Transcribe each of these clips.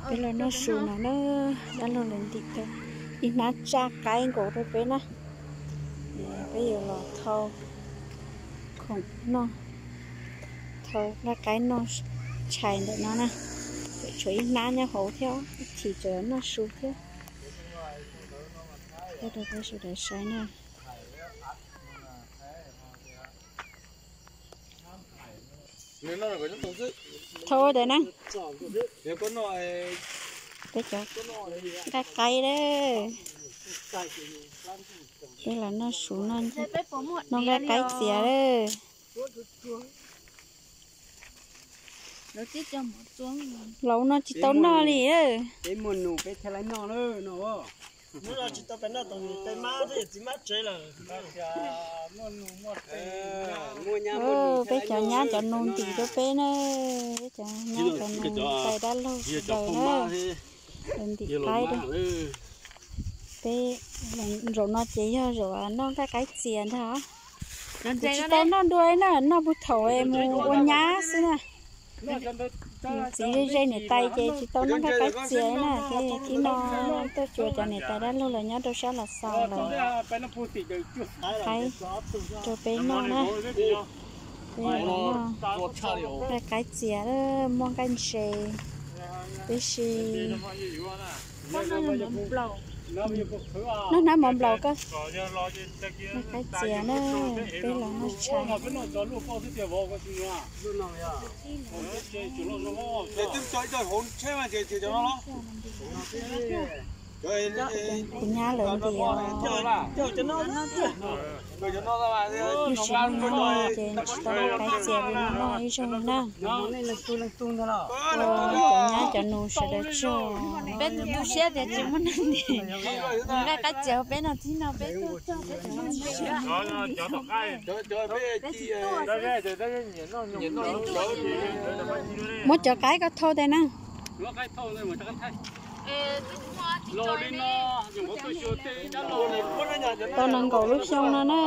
Peb los noj su no na, dab laug lawv ntim tau ib hnab tsaj qaib nkaus rau peb na. Peb yuav los thau khoom noj, thau nqaij qaib noj tshais ntawm no na. Tseem tshuav ib hnab nyob hauv thiab, ib chim tseem noj su thiab. Thiab rau peb sawv daws saib na. Thau ua ntawm na. Peb cov nqaij qaib lawm. Peb los noj su noj nqaij qaib txias lawm. Laus no tsis tau noj li. Peb cov nyab cov nus ntim rau peb na, peb cov nyab cov nus tais dab laug sawv daws na, ntim qaib rau peb. Zaum no ces yog zaum noj nqaij qaib txias ntag. Ces tsis tau noj dua na, noj puag thaum mus ua nyab xwb na. Txiv ze ze niam tais ces tsis tau noj nqaij qaib txias na, ces thib no tuaj cuag cov niam tais dab laug los nyob rau sab Los Xaus los hais rau peb noj na. Peb noj nqaij qaib txias, muaj nqaij ntses, peb si. Noj hnab mov nplaum koj. Nqaij qaib txias na, peb los noj tshais. Kuv nyab lawv ntim. Lub sij hawm no ces tsis tau noj qaib txias li no noj ib zaug li na. Cov nyab cov nus sawv daws tsaug. Peb tu siab tias tsis muaj neeg ntim nqaij qaib txias peb no, thib no peb tuaj txog peb tsis muaj neeg ntim. Muab cov qaib koj thau tes na. Tau nees nkaum lub xyoo no na.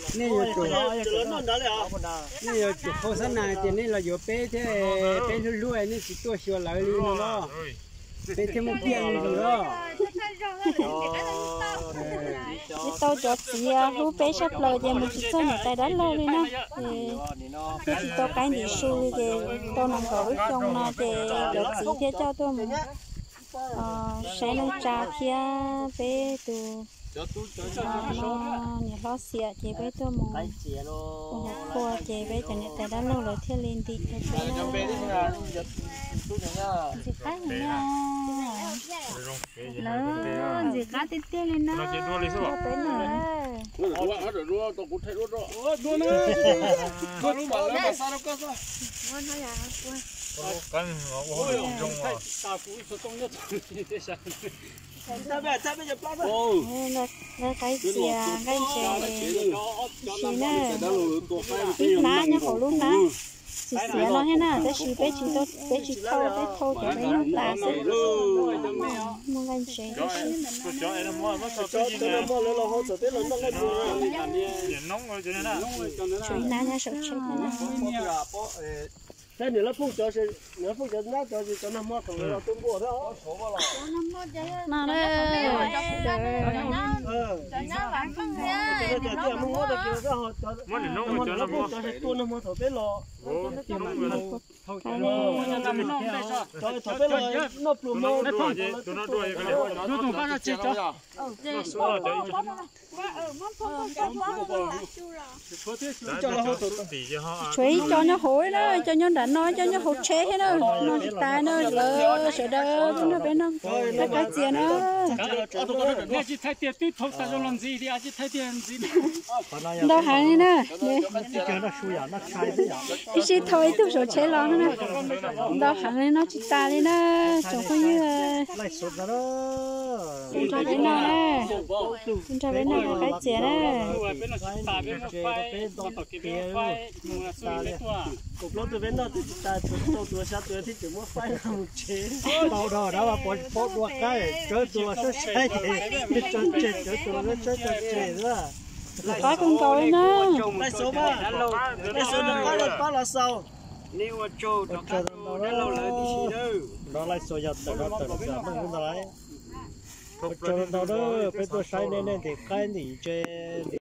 Nej yuav tsum, nej yuav tsum hau xab nas ces nej los yuav peb thiab, peb hlub hlub nej tsis tuaj xyuas lawv li no los, peb thiaj muaj piaj li ntawd. Tsis tau cov txiv hlub peb sab plaws ces mus tsis txog niam tais dab laug li na. Ces peb tsis tau qaib ntim su li ces tau nees nkaum lub xyoo no ces cov txiv thiaj coj tuaj mus saib neej tsa thiab peb tus niam hlob xiam ces peb tuaj mus ua hauv qhua ces peb cov niam tais dab laug lawv thiaj li ntim rau peb na. Ntxim qab heev na. Lawv ntxim qab tiag tiag li na. Peb na. Nqaij qaib txias nqaij ntses, ib hnab nyob hauv lub hnab, tsis xiav no thiab na, tab sis peb tsis thau, peb thau ces peb noj tas xwb. Muaj nqaij ntses thiab sib. Tshuav ib hnab nyob saum tsheb thiab na. No na, sawv daws. Tshuav ib co nyob hauv na, ib co nyob nram no, ib co nyob hauv tsheb thiab na, no tsis tas na, lawv sawv daws tuaj nrog peb noj nqaij qaib txias na. Ntau heev li na. Ib sij thau ib tug saum tsheb los na. Ntau heev li no tsis tas li na, tsoom phooj ywg. Tus nrog peb noj na, tus nrog peb noj yog qaib txias na. Peb noj tsis tas, peb muab faib, peb noj tom kev peb muab faib mus tas li. Kuv plaub tug peb noj twb tsis tas, tsuas tau tus xya tus thiab tseem muab faib mus tsev. Tau dhau dab vas pov paub dua qaib, cawv tus los saib saib ces tso tseg, cawv tus los saib tso tseg xwb. Qaib kawg nkaus li na. Laij Xauv, Laij Xauv nrog pab los xaus. Nrog Laij Xauv yog tawm no tawm los txog meej ub ntag lauj. Ua tsaug ntau na, peb tuaj saib nej, nej ntim qaib ntim ntses.